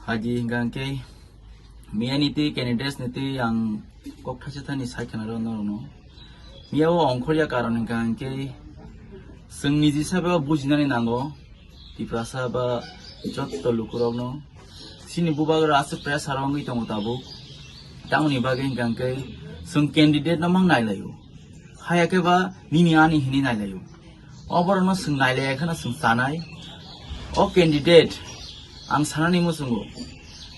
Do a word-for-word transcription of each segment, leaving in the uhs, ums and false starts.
Agi hingka hingke miya ni twi candidates ni twi ang kok thaisa thani sai khna rw norok no. Miya o ongkhorya karon hingka hingke chwng niji sabo bujinani nango Tiprasa ba jotto lukurok no. Chini bubagra aswk pressure o wngwi tongo tabuk. Tamoni bagwi hingka hingke chwng candidate no mang nailaio. Haya khe ba nini ani hini nailaio. Oborokno chwng nailaiya kheno chwng chanai. O candidate, ang sanani muchungo,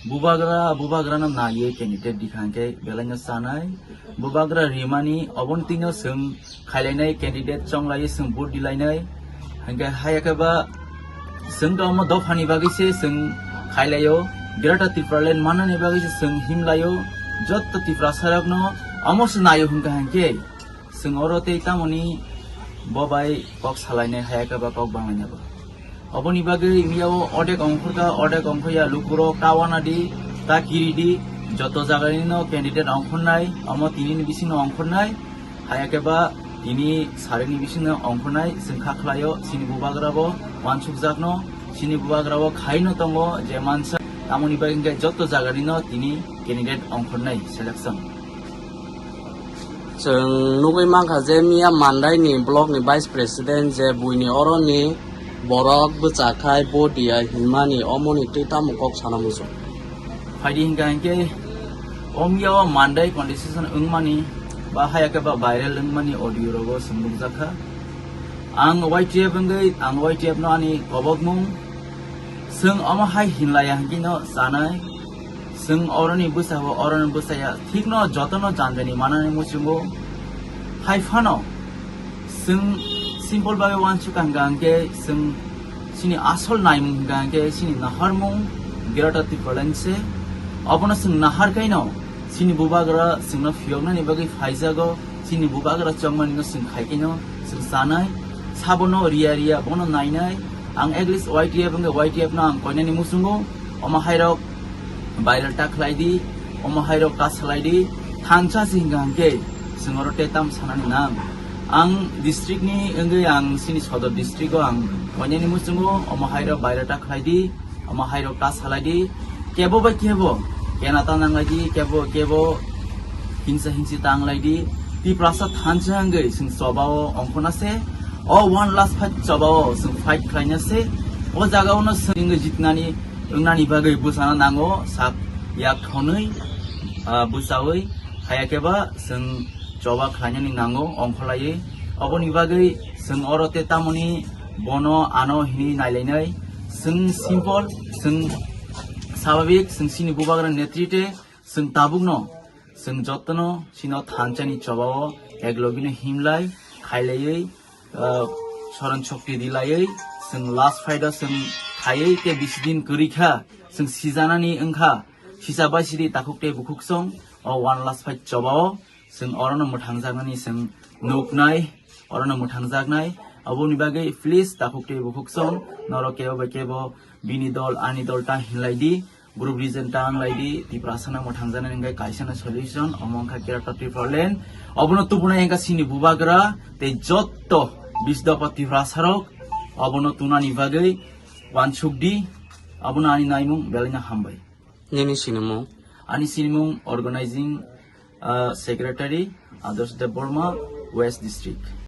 bubagra, bubagrano naiwi candidate dikha hwnkhe belaino chanai. Bubagra rimani, oboni twino chwng khailainai candidate chonglaiwi chwng vote dilainai. Hwnkhe haya khe ba chwng tongmo dophani bagwi se chwng khailaio. Greater Tipraland mannani bagwi se chwng himlaio. Jotto Tiprasarokno omo se naio hwnkha hwnkhe. Chwng oro tei tamoni bo bai kok salainai haya khe ba kok banglainai bo. Oboni bagwi miyao odek ongkhorkha, odek ongkhorya lukurok ta wanadi, ta kiridi, joto jaganino candidate ongkhornai, omo tinini bisingno ongkhornai, haya khe ba tini sarini bisingno ongkhornai, chwng kha khlaio, chini bubagra bo wansukjakno, chini bubagra bo khaino tongo je mansa, tamoni bagwi hwnkhe joto jaganino tini candidate ongkhornai selection. Chwng nugwi mankha je miya Mandai ni block ni vice president je buini oro ni borok bwchakhai vote diya hinmani omoni twi tamo kok sana muchung. Phaidi hingka hingke o miya o Mandai constitution wngmani ba haya khe ba viral wngmani audio rogo chwng nukjakha. Ang Y T F wngwi ang Y T F no ani kobokmung chwng omo hai hinlaiya hwnkhe no chanai. Chwng oroni bwsao, oroni bwsaya, thikno jotono janjani manani muchungo. Hai phano, chwng simple bagwi wansukha hwnkha hwnkhe, chwng chini asol naimung hwnkha hwnkhe, chini naharmung Greater Tipraland se. Obono chwng nahar khaino, chini bubagra chwngno phiyoknani bagwi phaijago. Chini bubagra chongmani no chwng khai khe no chwng chanai, sabono riya riya bono nainai. Ang at least Y T F wngkhe Y T F no ang koinani muchungo, omo hairok viral ta khlai di, omo hairok ta salai di, thansa se hingka hwnkhe chwng oro tei tam sanani nang. Ang district ni wngwi ang chini sodor district o ang koinani muchungo, omo hairok viral ta khlai di. Omo hairok ta salai di, kebo bai kebo kena ta nanglai di, kebo kebo hinsa hinsi ta wnglai di. Tiprasa thansa wngwi chwng chobao ongkhorna se, o one last fight chobao chwng fight khlaina se. O jagao no chwng wngwi jitnani wngnani bagwi bwsana nango sak yak thonwi, ah, bwsawi, haya khe ba chwng choba khlainani nango ongkholaiwi. Oboni bagwi chwng oro tei tamoni bono ano hinwi nailainai. Chwng simple, chwng sababik, chwng chini bubagra netrite, chwng tabukno, chwng jotono chino thansani chobao eklogino himlai, khailaiwi, ah, soron chokti dilaiwi, chwng last fight o chwng khaiwi tei bisi din kwrwi kha, chwng sijanani wngkha, sisa bai sidi takhuk tei bukhuk song, o one last fight chobao. Chwng orono mwthangjaknani chwng nuknai, orono mwthangjaknai. Aboni bagwi please takhuk tei bukhuk song, norok kebo bai kebo bini dol, ani dol ta hinlai di, group reason ta wnglai di, Tiprasano mwthangjaknani hwnkhe kaisano solution, omo wngkha Greater Tipraland. Obono tubunai wngkha chini bubagra tei jotto bis dopha Tiprasarok, obono tunani bagwi wansuk di, abono ani naimung belaino hambai. Nini sinimung? Ani sinimung organizing, ah, secretary Adarsh Debbarma, West District.